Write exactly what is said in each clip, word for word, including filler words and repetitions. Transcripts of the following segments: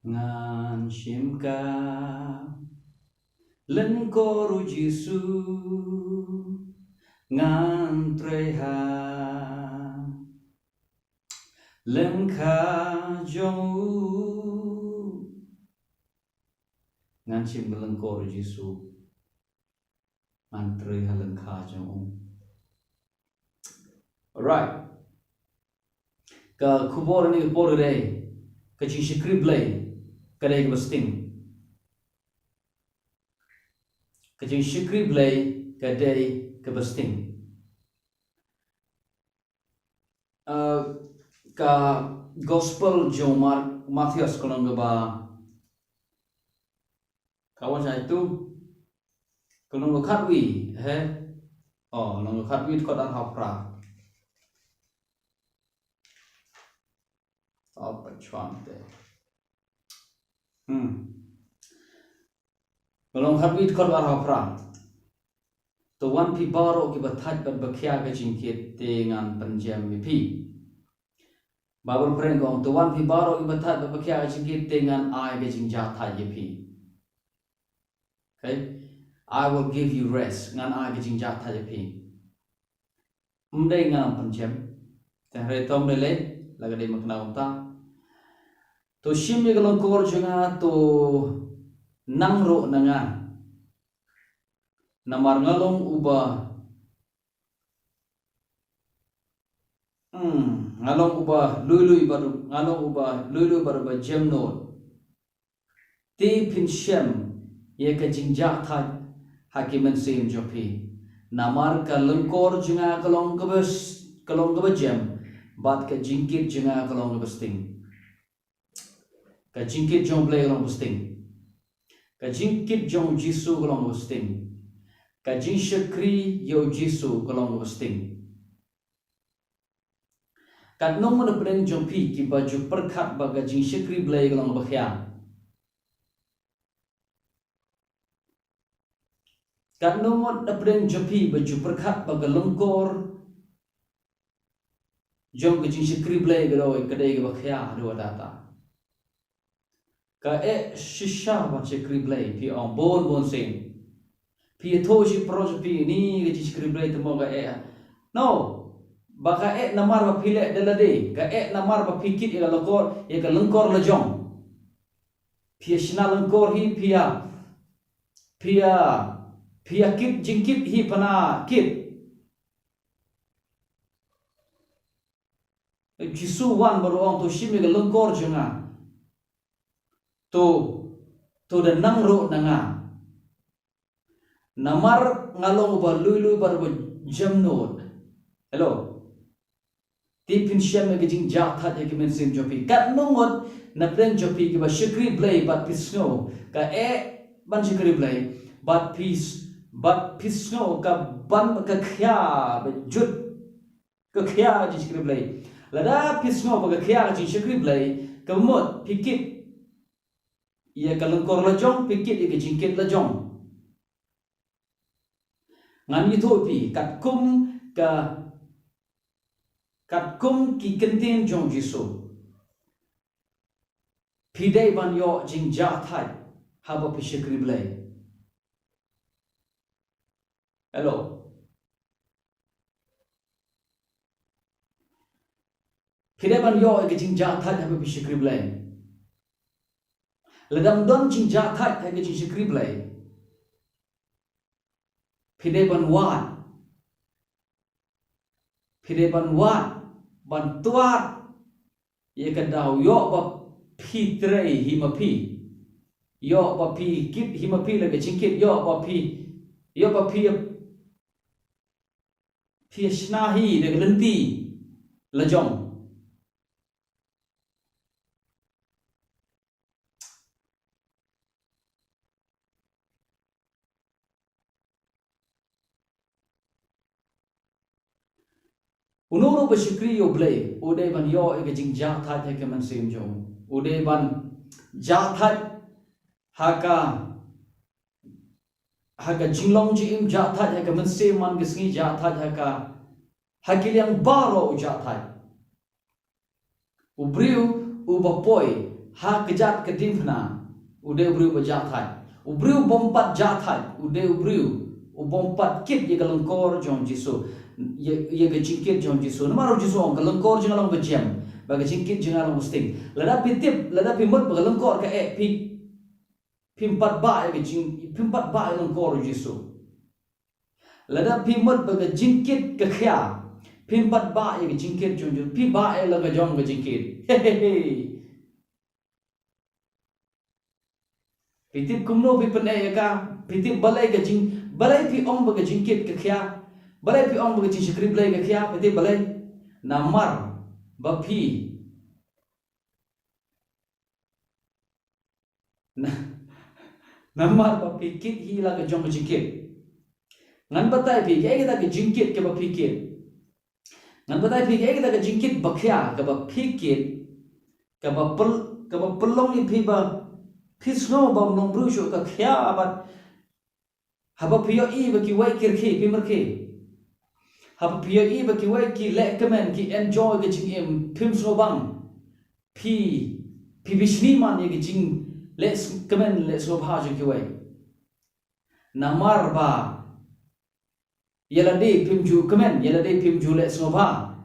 Ngan shim ka lyngkor u Jisu, ngan trei ha lyngkha jong u. Ngan shim ka lyngkor u Jisu, ngan trei ha lyngkha jong u. Alright. Ka khubor kane ka por ka dei, ka jingshakri Blei ka dei kaba sting. Ka jingshakri Blei ka dei kaba sting. Uh, ka Gospel jong Mar-, Mathaios ka lynnong kaba, ka wan shai tu, ka lynnong kaba khatwi, he? Oh, lynnong kaba khatwi, dkhot arphew phra. Oh, pachwan te. Hmm. Ka lynnong kaba khatwi, dkhot arphew phra. To wan phi baroh kiba thait bad ba khia ka jingkit, te ngan pynjem ïa phi. Baibl phareng ka ong, to wan phi baroh kiba thait bad ba khia ka jingkit, te ngan ai ka jingjahthait ïa phi. Okay? I will give you rest. Ngan ai ka jingjahthait ïa phi. Ym dei ngan pynjem. Te hynrei to ym dei lei, la ka dei ma kane kumta. To shim ïa ka lyngkor jong nga, to nang ruh na nga. Namar nga long uba, hmm, nga long uba lui lui bad, nga long uba lui lui bad uba jemnud. Te phin shem ïa ka jingjahthait ha ki mynsiem jong phi. Namar ka lyngkor jong nga ka long kaba s-, ka long kaba jem, bad ka jingkit jong nga ka long kaba sting. Ka jingkit jong U Blei ka long kaba sting. Ka jingkit jong u Jisu ka long kaba sting. Ka jingshakri ïa u Jisu ka long kaba sting. Katno ngut na pdeng jong phi kiba ju pyrkhat ba ka jingshakri Blei ka long kaba khia? Katno ngut na pdeng jong phi ba ju pyrkhat ba ka lyngkor jong ka jingshakri Blei ka dei, ka dei kaba khia haduh katta? Ka eh shisha ban shakri Blei, phi ong bun bun sien. Phi ïathuh sha ki paralok jong phi, ni ka jingshakri Blei te mo ka eh. No. Ba ka eh namar ba phi leh da lade, ka eh namar ba phi kit ïa ka lyngkor, ïa ka lyngkor la jong. Phi ïa shna lyngkor hi, phi ïa, phi ïa, phi ïa kit jingkit hi, pynban kit. Jisu wan bad u ong, to shim ïa ka lyngkor jong nga. To, to da nang ruh na nga. Namar nga long uba lui lui bad uba jemnud. Hello. Te phin shem ïa ka jingjahthait ha ki mynsiem jong phi. Katno ngut na pdeng jong phi kiba shakri Blei bad phi sngew ka eh ban shakri Blei, bad phi s-, bad phi sngew ka ban ka khia ba jut. Ka khia ka jingshakri Blei. Lada phi sngew ba ka khia ka jingshakri Blei, ka mut phi kit ïa ka lyngkor la jong, phi kit ïa ka jingkit la jong. Ngan ïathuh phi, katkum ka, katkum ki kyntien jong Jisu, phi dei ban ïoh jingjahthait haba phi shakri Blei. Hello. Phi dei ban ïoh ïa ka jingjahthait haba phi shakri Blei. Lada ym don jingjahthait ha ka jingshakri Blei, phi dei ban wad. Phi dei ban wad, ban twad ïa ka daw, ïoh ba phi trei hi ma phi. Ïoh ba phi kit hi ma phi la ka jingkit, ïoh ba phi, ïoh ba phi, phi shna hi da ka lynti la jong. Uno uno uba shakri ïa U Blei, u dei ban ïoh ïa ka jingjahthait ha ka mynsiem jong u. U dei ban jahthait ha ka, ha ka jinglong jingim jahthait, ha ka mynsiem man ka sngi jahthait, ha ka, ha ki liang baroh u jahthait. U briew uba poi, Ha ka jait ka diengphna, u dei u briew ba jah thait. U briew bym pat jah thait, u dei u briew u bym pat kit ïa ka lyngkor jong Jisu, ïa, ïa ka jingkit jong Jisu. Namar u Jisu u ong, ka lyngkor jong nga long ba jem, bad ka jingkit jong nga long ba sting. Lada phi tip, lada phi mut ba ka lyngkor ka eh, phi, phim pat bah ïa ka jing, phim pat bah ïa ka lyngkor u Jisu. Lada phi mut ba ka jingkit ka khia, phim pat bah ïa ka jingkit jong Jisu, phi bah ïa la ka jong ka jingkit. He, he, he. Phi tip kumno phi pyneh ïa ka, phi tip balei ka jing, balei phi ong ba ka jingkit ka khia, balei phi ong ba ka jingshakri Blei ka khia, phi tip balei? Namar ba phi, na, namar ba phi kit hi la ka jong ka jingkit. Ngan batai phi, kaei kata ka jingkit kaba phi kit. Ngan batai phi, kaei kata ka jingkit ba khia kaba phi kit, kaba pyl-, kaba pynlong ïa phi ba phi sngew bym long briew shuh, ka khia bad haba phi ïohi ba kiwei ki rkhie, phim rkhie. Haba phi ïohi ba kiwei ki leh kmen, ki enjoy ka jingim, phim sngew bang. Phi, phi bishni man ïa ka jingleh s-, kmen leh sngewbha jong kiwei. Namar ba ïa lade phim ju kmen, ïa lade phim ju leh sngewbha.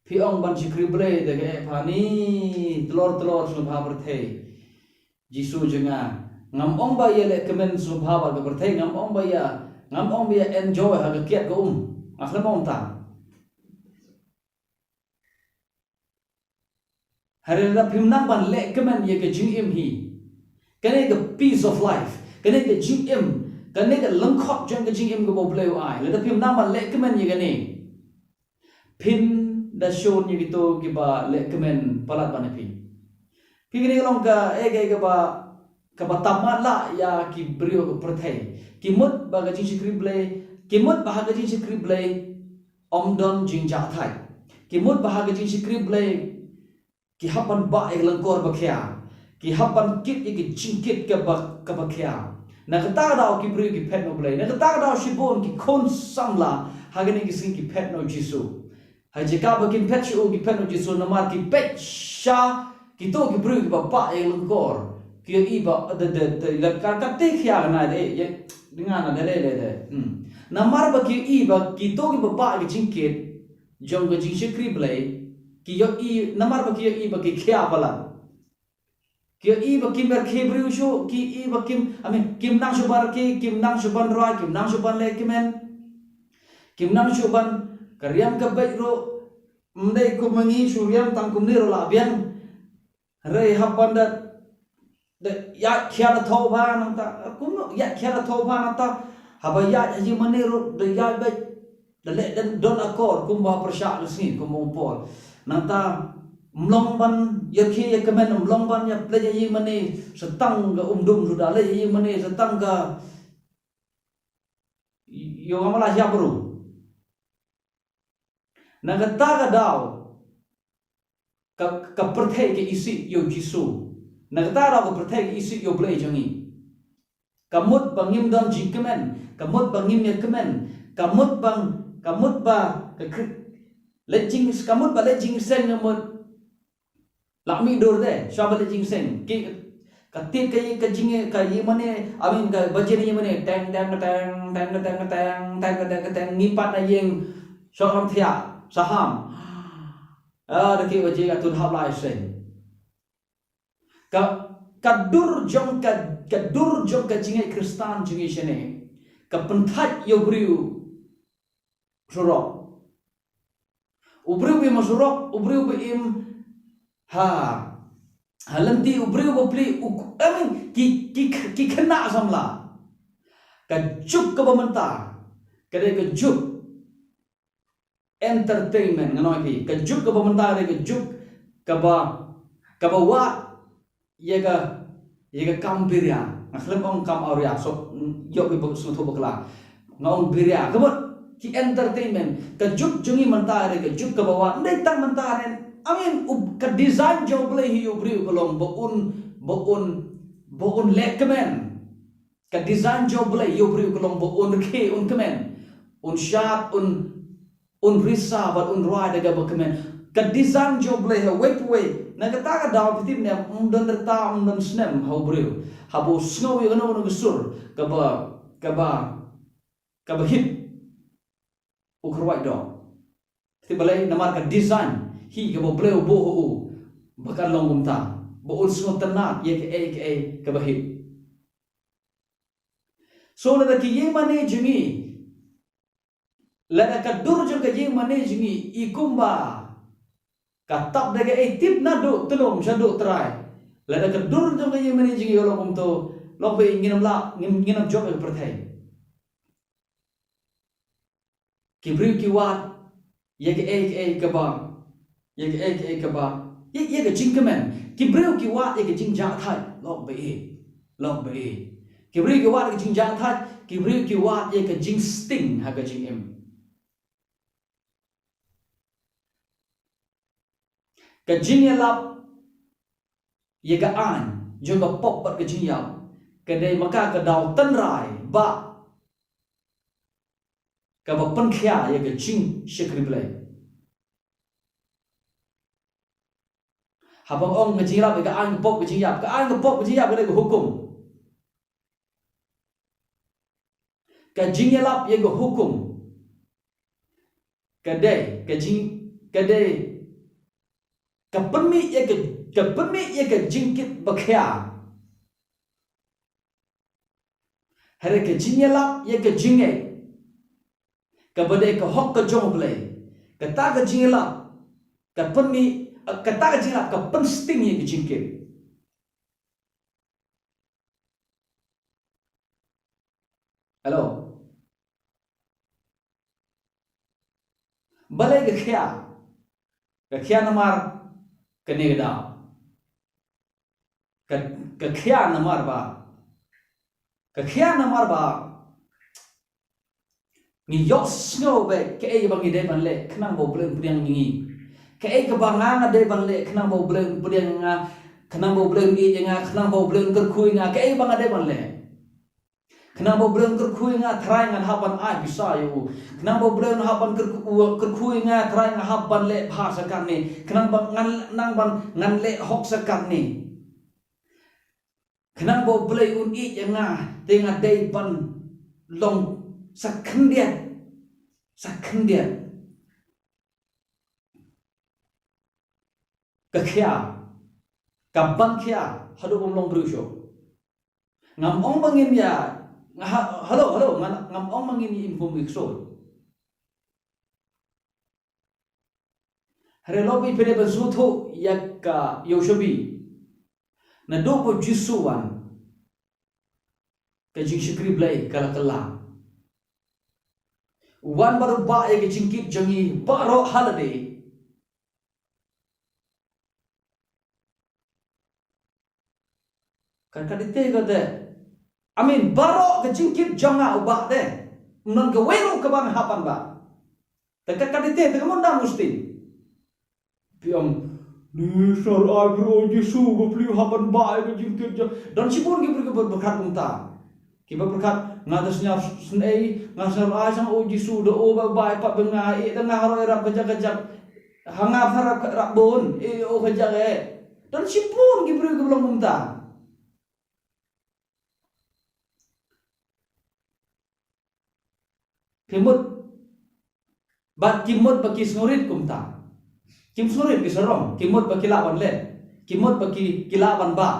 Phi ong ban shakri Blei da ka eh pha ni, tlor tlor sngewbha pyrthei. Jisu jong nga, ngam ong ba ïa leh kmen sngewbha bad ka pyrthei, ngam ong ba ïa, ngam ong ba ïa enjoy ha ka kiad ka um. Nga khlem ong ta. Hynrei lada phim nang ban leh kmen ïa ka jingim hi, kane ka peace of life, kane ka jingim, kane ka lyngkhot jong ka jingim kaba U Blei u ai, lada phim nang ban leh kmen ïa kane, phin da shun ïa kito kiba leh kmen palat ban ïa phi. Phi, kane ka long kaei kaei kaba, kaba tam matlah ïa ki briew ka pyrthei. Ki mut ba ka jingshakri Blei, ki mut ba ha ka jingshakri Blei ym don jingjahthait. Ki mut ba ha ka jingshakri Blei ki hap ban bah ïa ka lyngkor ba khia, ki hap ban kit ïa ka jingkit kaba, kaba khia. Na kata ka daw ki briew ki phet na U Blei, na kata ka daw shibun ki khun samla ha kane ka sngi ki phet na U Jisu. Ha jaka ba kim phet sha u, ki phet na U Jisu namar ki peit sha kito ki briew kiba bah ïa ka lyngkor. Ki ïohi ba, de, de, de, la ka, ka te khia ka na de, ïa, de nga na de, de, de, de. Hmm. Namar ba ki ïohi ba kito kiba bah ïa ka jingkit jong ka jingshakri Blei, ki ïohi, namar ba ki ïohi ba ki khia palat. Ki ïohi ba kim rkhie briew shuh, ki ïohi ba kim, I mean, kim nang shuh ban rkhie, kim nang shuh ban rwai, kim nang shuh ban leh kmen. Kim nang shuh ban, ka riam ka beit ruh, ym dei kum ma ngi shu riam tang kumne ruh la biang. Hynrei hap ban da, da ïaid khia da thoh bha nangta, kumno ïaid khia da thoh bha nangta, haba ïaid ha ïing mane ruh da ïaid beit. Da leh, da don akor kumba pyrshah ka sngi kumba u Paul. Nangta ym long ban ïa rkhie ïa kmen, ym long ban ïa leit ha ïing mane sa tang ka um dum suda, leit ha ïing mane sa tang ka, ïoh, ngam lah ïa bru. Na kata ka daw ka, ka pyrthei ka isih ïa u Jisu. Na kata ka daw ka pyrthei ka isih ïa U Blei jong ngi. Ka mut ba ngim don jingkmen, ka mut ba ngim ïa kmen, ka mut ba, ka mut ba, ka kri-, leit jing, ka mut ba leit jingïaseng, ka mut la mih dur de, shuwa ba leit jingïaseng. Ki, ka tied ka ïing, ka jing, ka ïing mane, I mean, ka baje na ïing mane, teng, teng, teng, teng, ngi pat na ïing, shuwa lam thiah, saham. Ah, da ki baje ka tun hap la ïaseng. Ka, ka dur jong ka, ka dur jong ka jingngeit Khristan jong ngi shane ka pynthait ïa u briew surok. U briew ba im ha surok, u briew ba im ha, ha lynti, u briew ba plie, u, I mean, ki, ki, ki khynnah samla. Ka juk kaba mynta ka dei ka juk entertainment, ngan ong ïa phi. Ka juk kaba mynta ka dei ka juk kaba, kaba wad ïa ka, ïa ka kam biria. Nga khlem ong kam awria, so, ïoh phi ba sngewthuh bakla. Nga ong biria. Ka mut ki entertainment. Ka juk jong ngi mynta ka dei ka juk kaba wad. Ym dei tang mynta re. I mean, u, ka design jong U Blei hi ïa u briew ka long ba un, ba un, ba un leh kmen. Ka design jong U Blei ïa u briew ka long ba un rkhie, un kmen, un shad, un, un risa bad un rwai da kaba kmen. Ka design jong U Blei ha wei pa wei Na kata ka daw phi tip ne em, ym don rta, ym don snem ha u briew haba u sngew ïa kano kano ka sur kaba, kaba, kaba hip, u kyrwai doh. Phi tip balei? Namar ka design hi kaba u Blei u buh ha u ba kan long kumta, ba un sngewtynnad ïa kaei kaei kaba hip. So lada ka ïing mane jong ngi, lada ka dur jong ka ïing mane jong ngi i kumba ka tap da kaei, tip naduh tyllum shaduh trai, lada ka dur jong ka ïing mane jong ngi ka long kumto, lok ba ngin ym lah, ngin, ngin ym jop ïa ka pyrthei. Ki briew ki wad ïa kaei kaei kaba, ïa kaei kaei kaba, ïa, ïa ka jingkmen. Ki briew ki wad ïa ka jingjahthait, lok ba ïeit, lok ba ïeit. Ki briew ki wad ïa ka jingjahthait, ki briew ki wad ïa ka jingsting ha ka jingim. Ka jingïalap ïa ka aiñ jong ka pop bad ka jingïap ka dei ma ka ka daw tynrai ba kaba pynkhia ïa ka jingshakri Blei. Haba ong ka jingïalap ïa ka aiñ ka pop ka jingïap, ka aiñ ka pop ka jingïap ka dei ka hukum. Ka jingïalap ïa ka hukum ka dei, ka jing, ka dei, ka pynmih ïa ka, ka pynmih ïa ka jingkit bakhia. Hynrei ka jingïalap ïa ka jingngeit kaba dei ka hok ka jong U Blei, kata ka jingïalap ka pynmih, kata ka jingïalap ka pynsting ïa ka jingkit. Hello. Balei ka khia? Ka khia namar kane ka daw. Ka, ka khia namar ba, ka khia namar ba ngi ïohsngew ba kaei ba ngi dei ban leh khnang ba U Blei un pdiang ïa ngi. Kaei kaba nga, nga dei ban leh khnang ba U Blei un pdiang ïa nga, khnang ba U Blei un ïeit ïa nga, khnang ba U Blei un kyrkhu ïa nga, kaei ba nga dei ban leh. Khnang ba U Blei un kyrkhu ïa nga, tharai ngan hap ban ai pisa ïa u. Khnang ba U Blei un hap ban kyrkhu, kyrkhu ïa nga, tharai ngan hap ban leh bha sa katne. Khnang ba ngan, nang ban, ngan leh hok sa katne. Khnang ba U Blei un ïeit ïa nga, te nga dei ban long sa khyndiat, sa khyndiat. Ka khia, ka ban khia haduh bym long briew shuh. Ngam ong ba ngin ïa, nga ha, hello, hello, ngam, ngam ong ba ngin ïa im kum ki ksuid. Hynrei lok ba phi dei ban sngewthuh ïa ka, ïa u shabi. Naduh ba u Jisu u wan, ka jingshakri Blei ka la kylla. U wan bad u bah ïa ka jingkit jong ngi baroh ha lade. Ka, ka dei te ka dei. I mean, baroh ka jingkit jong nga u bah te. Ym don kawei ruh kaba nga hap ban bah. Te ka, ka dei te, te ka mon dang musti. Phi ong, ni sar ai bro Jisu, ba phi hap ban bah ïa ka jingkit jong. Don shibun ki briew kiba pyrkhat kumta. Kiba pyrkhat, nga da sñiaw sngewsih, nga sñiaw ai sang u Jisu, da u ba bai pat ba nga, eh, da nga haroi rap ka jak ka jak. Ha nga harap rap bun, eh, u ka jak eh. Don shibun ki briew kiba long kumta. Ki mut, bad ki mut ba ki sngewrit kumta. Kim sngewrit ki sarong, ki mut ba ki lah ban leh. Ki mut ba ki, ki lah ban bah.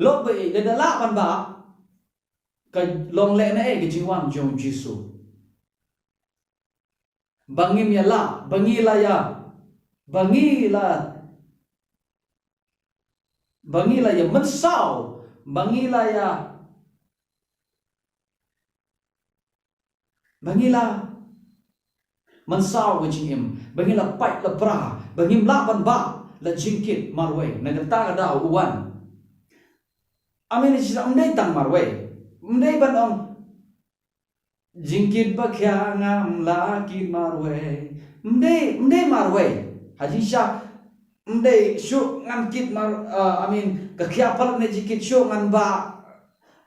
Lok ba ïeit, lada lah ban bah, ka long lehnoh eh ka jingwan jong u Jisu. Ba ngim ïa lah, ba ngi la ïa, ba ngi la, ba ngi la ïa mynsaw, ba ngi la ïa, ba ngi la mynsaw ka jingim, ba ngi la pait la pra, ba ngim lah ban bah la jingkit marwei, na kata ka daw u wan. Amen, shi ym dei tang marwei, ym dei ban ong, jingkit ba khia ngam lah kit marwei. Ym dei, ym dei marwei. Ha jingshisha, ym dei shuh ngan kit mar, uh, I mean, ka khia palat ne jingkit shuh ngan bah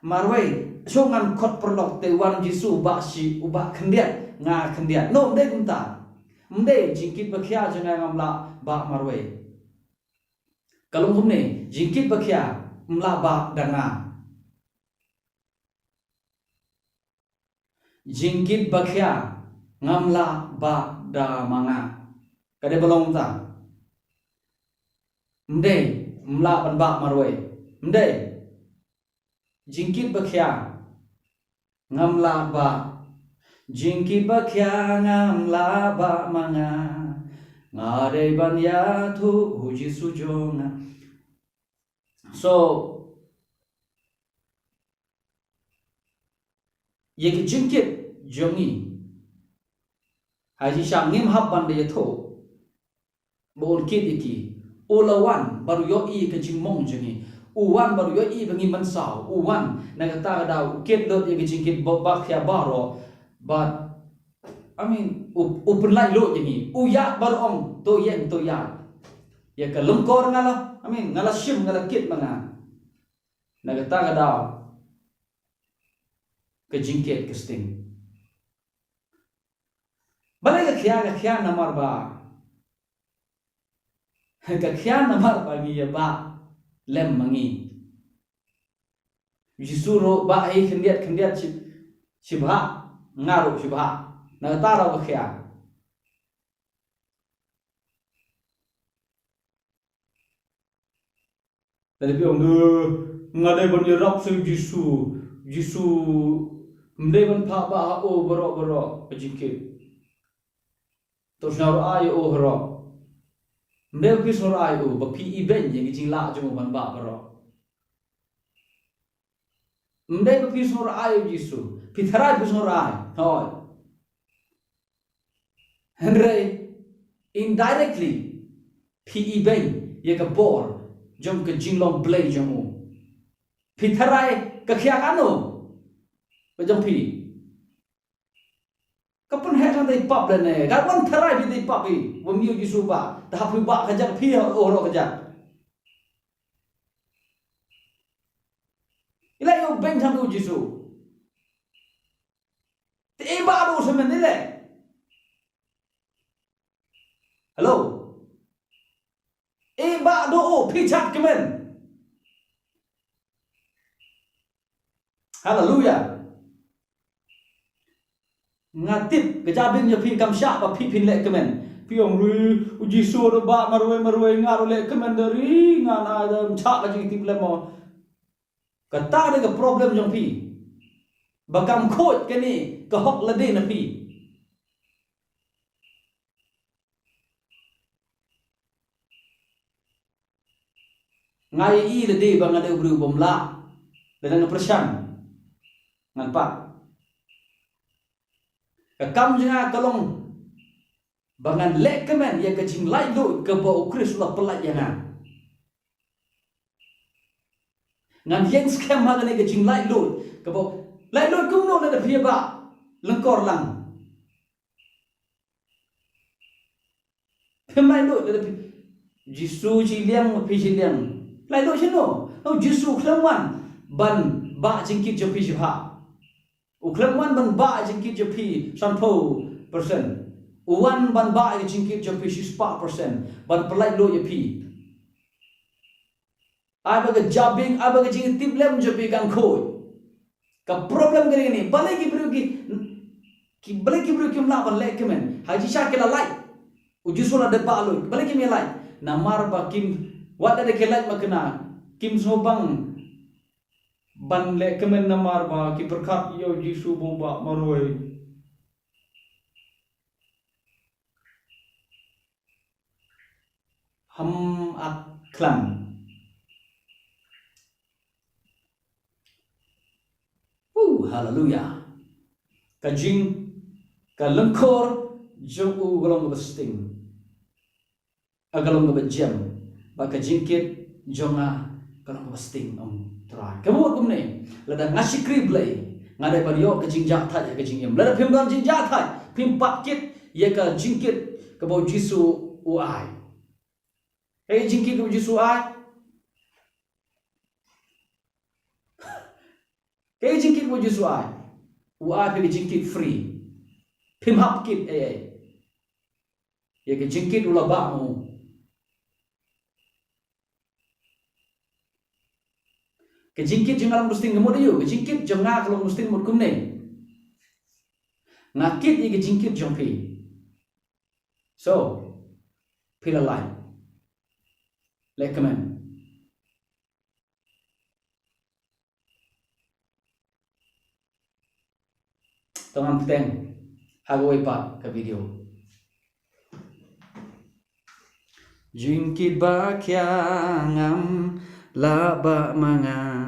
marwei. Shuh ngan khot paralok te wan Jisu bah shi, u bah khyndiat, nga khyndiat. No, ym dei kumta. Ym dei jingkit ba khia jong nga ngam lah bah marwei. Ka long kumne, jingkit ba khia, ym lah bah da nga. Jingkit ba khia, ngam lah bah da ma nga. Ka dei ba long ta. Ym dei, ym lah ban bah marwei. Ym dei. Jingkit ba khia, ngam lah bah. Jingkit ba khia, ngam lah bah ma nga. Nga dei ban ïathuh, u Jisu jong nga. So, ïa ka jingkit jong ngi. Ha jingshisha ngim hap ban da ïathuh ba un kit ïa ki. U la wan bad u ïohi ka jingmong jong ngi. U wan bad u ïohi ba ngi mynsaw. U wan na kata ka daw u kit lut ïa ka jingkit ba, ba khia baroh. Bad, I mean, u, u pynlait lut ïa ngi. U ïaid bad u ong, to ïeng, to ïaid. Ïa ka lyngkor nga la, I mean, nga la shim, nga la kit ma nga. Na kata ka daw ka jingkit ka sting. Balei ka khia, ka khia namar ba, ka khia namar ba ngi ïa bah lem ma ngi. Jisu ruh bah hi khyndiat khyndiat shi, shibha, nga ruh shibha. Na kata ruh ka khia. Lada phi ong, "Eh, nga dei ban ïarap sa Jisu, Jisu, ym dei ban phah bah ha u baroh baroh ka jingkit." To sngewrah ïa u baroh. Ym dei ba phi sngewrah ïa u, ba phi ibeiñ ïa ka jinglah jong u ban bah baroh. Ym dei ba phi sngewrah ïa u Jisu. Phi tharai phi sngewrah. Hooid. Hynrei indirectly phi ibeiñ ïa ka bor jong ka jinglong Blei jong u. Phi tharai ka khia kano ka jong phi. Ka pynheh tang dei pap lane. Ka wan tharai phi dei pap hi. Wan ïa u Jisu bah. Te hap phi bah ka jaka phi ha u baroh ka jaka. I la ïoh beiñ tang u Jisu. Te i bah do u shmen i le. Hello. I bah do u phi chat kmen. Haleluya. Nga tip ka jabieng jong phi kam shah ba phi phin leh kmen. Phi ong, "Ri, u Jisu u da bah marwei marwei, nga ruh leh kmen da ri, nga na da ym shah ka jingtip lem mo." Kata ka dei ka problem jong phi. Ba kam khuid kane ka hok lade na phi. Nga ïohi lade ba nga dei u briew bym lah. Lada nga pyrshang, ngan pat. Ka kam jong nga ka long ba ngan leh kmen ïa ka jinglaitluid kaba u Khrist u la pynlait ïa nga. Ngan ïeng skhem ha kane ka jinglaitluid kaba, laitluid kumno lada phi bah lyngkor lang. Phim laitluid lada phi, Jisu shiliang ma phi shiliang. Laitluid shano? No, Jisu u khlem wan ban bah jingkit jong phi shibha. U khlem wan ban bah jingkit jong phi sanphew percent. U wan ban bah jingkit jong phi shispah percent, ban pynlaitluid ïa phi. Ai ba ka jabieng, ai ba ka jingtip lem jong phi kan khuid. Ka problem ka dei kane, balei ki briew ki, ki, balei ki briew kim lah ban leh kmen. Ha jingshisha ki la lait. U Jisu la dep bah luid. Balei kim ïa lait? Namar ba kim, wat lada ki lait ma kane, kim sngewbang ban leh kmen namar ba ki pyrkhat ïa u Jisu ba u bah marwei. Hym ak khlem. Uh, haleluya. Ka jing, ka lyngkor jong u ka long kaba sting. Ka long kaba jem. Bad ka jingkit jong nga ka long kaba sting, ong Trai. Ka mut kumne, lada nga shakri Blei, nga dei ban ïoh ka jingjahthait ha ka jingim. Lada phim don jingjahthait, phim pat kit ïa ka jingkit kaba u Jisu u ai. Ka jingkit kaba u Jisu u ai. Ka jingkit kaba u Jisu u ai. U ai phi ka jingkit free. Phim hap kit ei ei. Ïa ka jingkit u la bah ma u. Ka jingkit jong nga long busting ka mut aïu? Ka jingkit jong nga ka long busting mut kumne. Nga kit ïa ka jingkit jong phi. So, phi la lai. Leh comment. To ngan pteng ha kawei pat ka video. Jingkit ba khia ngam lah ba ma nga.